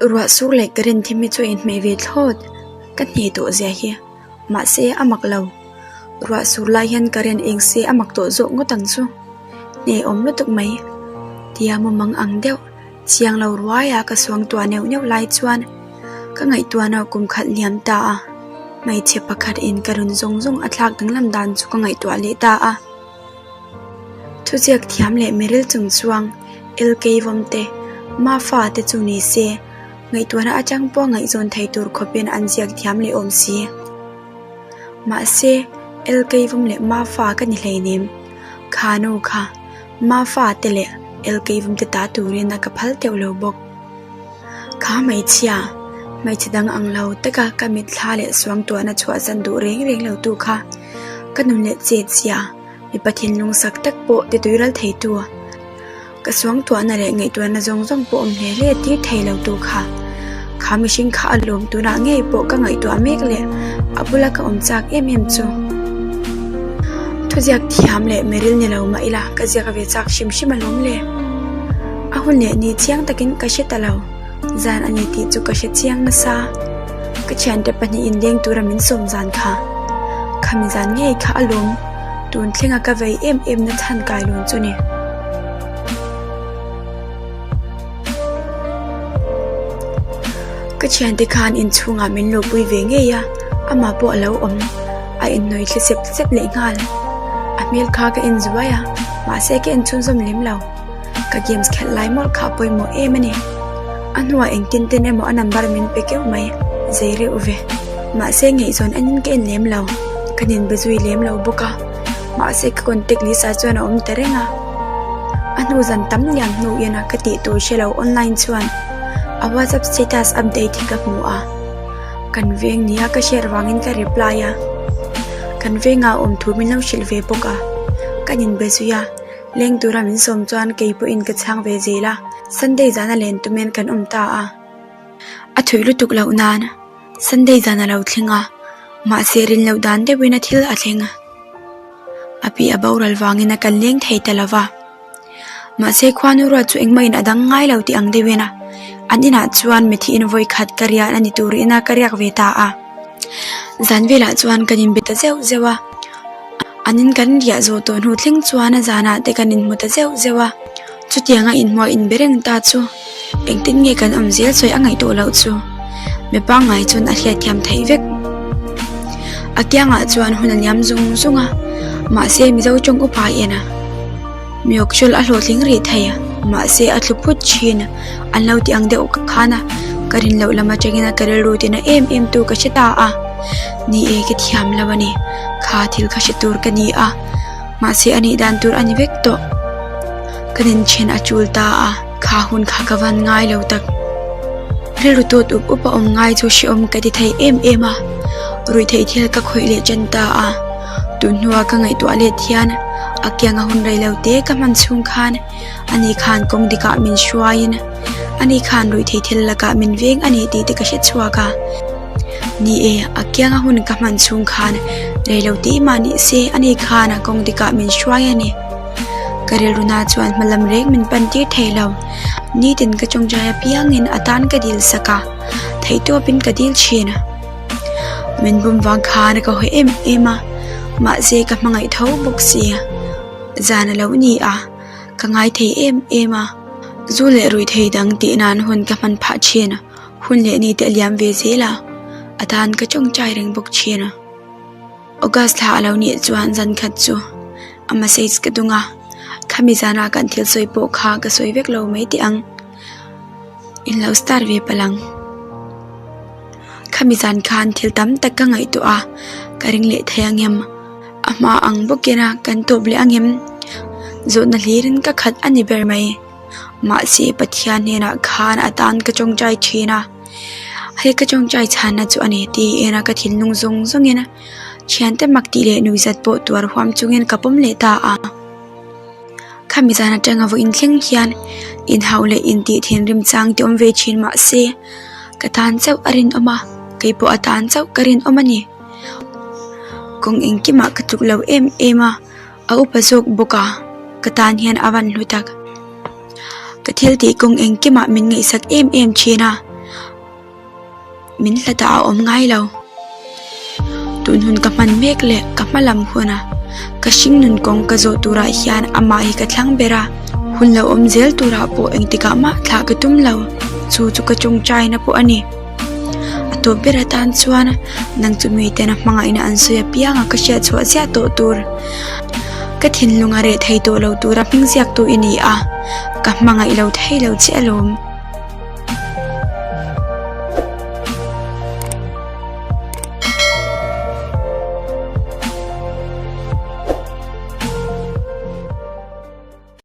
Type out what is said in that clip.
Ruah sur leh ka rin thim hi chu a inhmeh ve thlawt, ka hne tawh zia hi. Mahse, a mak lo. Ruah sur lai hian ka rin eng se a mak tawh zawk ngawt ang chu. Hne awm lutuk mai. Tia mumang ang deuh, chiang lo ruaia ka suang tuah neuh neuh lai chuan ka ngaihtuahna kum khat liam ta a. Hmeichhe pakhat in ka run zawng zawng a thlak danglam dan chu ka ngaihtuah leh ta a. Thuziak thiam leh miril chung chuang LK Vawmte, Mafa te chu ni se, ngaihtuahna atang pawh ngaihzawn thei tur khawpin an ziak thiam leh awm si. Mahse, LK Vawm leh Mafa ka ni hleinem. Kha nu kha, Mafa te leh LK Vawm te ta turin a ka phal teuh lo bawk. Kha hmeichhia, hmeichhe dang ang lo taka ka mitthla leh suangtuahna chhuahsan duh reng reng lo tu kha ka nun leh chet zia, mipa thinlung sak tak pawh ti tuiral thei tu, ka suangtuahna leh ngaihtuahna zawng zawng pawh awm hle hle tir thei lo tu kha. Kha mihring kha a lawm tunah ngei pawh ka ngaihtuah mek leh a bula ka awm chak em em chu. Thuziak thiam leh miril ni lo mah ila ka ziak ve chak hrim hrim alawm le. A hun leh ni chiang takin ka hre ta lo, zan a ni tih chu ka hre chiang nasa. Ka thiante pahnihin leng tura min sawm zan kha. Khami zan ngei kha a lawm, tun thlenga ka vei em em na chhan kai lun chu ni. Ka thiante khan inchhungah min luhpui ve ngei a, amah pawh a lo awm. A inhnawih thli sep sep leh nghal. A hmel kha ka en zuai a, mahse ka en chhunzawm lem lo. Ka games khelh lai mawlh kha a pawimawh em a ni. A hnuah engtin ten emaw a number min pe keuh mai, zei reuh ve. Mahse ngaihzawn enin ka en lem lo, ka ninbe zui lem lo bawk a. Mahse ka contact list ah chuan a awm ta reng a. A hnu zan tam liam hnu in a ka tih tur hre lo online chuan a whatsapp status update hi ka hmu a. Kan veng nia ka hriat vangin ka reply a. Kan vengah awm thu min lo hrilh ve bawk a. Ka ninbe zui a. Leng tura min sawm chuan kei pawhin ka chhang ve zel a, Sunday zana len tumin kan awm ta a. A thuih lutuk loh nan Sunday zan a lo thleng a, mahse rin loh dan deuhin a thil a thleng a. A pi a boral vangin a kan leng thei ta lo va. Mahse khuanu ruat chu engmah in a dang ngai lo tih ang deuhin a, an inah chuan mithi in vawi khat ka riah a ni turin a ka riak ve ta a. Zan velah chuan kan inbe ta zeuh zeuh a. An in kan riah zawh tawh hnu thleng chuan a zanah te kan inhmu ta zeuh zeuh a, chutianga inhmuah inbe reng ta chu engtin nge kan awm zel sawi a ngaih tawh loh chu mi pangngai chuan a hriatthiam theih vek. A kiangah chuan hun a liam zung zung a, mahse Mizo tawng upa en a, miawkchul a hlawhtling rih thei a, mahse a thlu phut thin an lo ti ang deuh khan a, ka rin loh lam atangin a ka rilru tina em em tu ka hre ta a. Ni e ka thiam lo a ni, kha thil kha hre tur ka ni a, mahse a nih dan tur a ni vek tawh. Ka nen then a tul ta a, kha hun kha ka van ngai lo tak. Rilru tawt up up a awm ngai chu hrehawm ka ti thei em em a, ruihtheih thil ka khawih leh tan ta a. Tun hnua ka ngaihtuah let hian a kianga hun rei lo te ka hman chhung khan ani khan kawng dikah min hruaiin ani khan ruihtheih thil lakah min veng a ni tih te ka hre chhuak a. Ni e, a kianga hun ka hman chhung khan rei lo tih mah ni se ani khan a kawng dikah min hruai a ni. Ka rilruna chuan hma lam reng min pan tir thei lo. Nitin ka tawngtai apiangin a tan ka dil sak a, theihtawpin ka dil thin. Min bum vang khan ka hawi em em a, mahse ka hmangaih tho bawk si. Zan a lo ni a, ka ngai thei em em a. Zu leh ruihthei dang tih nan hun ka hman phah thin. Hun leh ni te a liam ve zel a, a tan ka tawngtai reng bawk thin a. August thla a lo nih chuan zan khat chu a message ka dung a, khami zana kan thil sawi pawh kha ka sawi vek lo mai teh ang, in lo start ve palh ang. Khami zan khan thil tam tak ka ngaihtuah a, ka ring leh thei ang em? A hma ang bawkin a kan tawp leh ang em? Zawhna hlirin ka khat a ni ber mai. Mahse Pathian hnenah khan a tan ka tawngtai thin a, hei ka tawngtai chhanna chu a ni tiin a ka thinlung zawng zawngin thiante mak tih leh nuihzat pawh tuar huam chungin ka pawm leh ta a. Khami zan atanga vawiin thleng hian inhauh leh intih thinrim chang te awm ve thin mahse ka tan chauh a rinawm a, keipawh a tan chauh ka rinawm a ni. Kawng engkimah ka tluk lo em em a. A upa zawk bawk a, ka tan hian a van hlu tak. Ka thil tih kawng engkimah min ngaihsak em em thin a. min hlatah a awm ngai lo. Tun hun ka hman mek leh ka hma lam huna ka hringnun kawng ka zawh turah hian amah hi ka thlang ber a, hun lo awm zel turah pawh engtikah mah thlah ka tum lo, chu chu ka tawngtaina pawh a ni. A tawp ber atan chuan nang chu miten a hmangaihna an sawi apianga ka hriat chhuah ziah tawh tur. Ka thinlung a reh thei tawh lo tura hming ziaktu i ni a, ka hmangaih lo thei lo che alawm.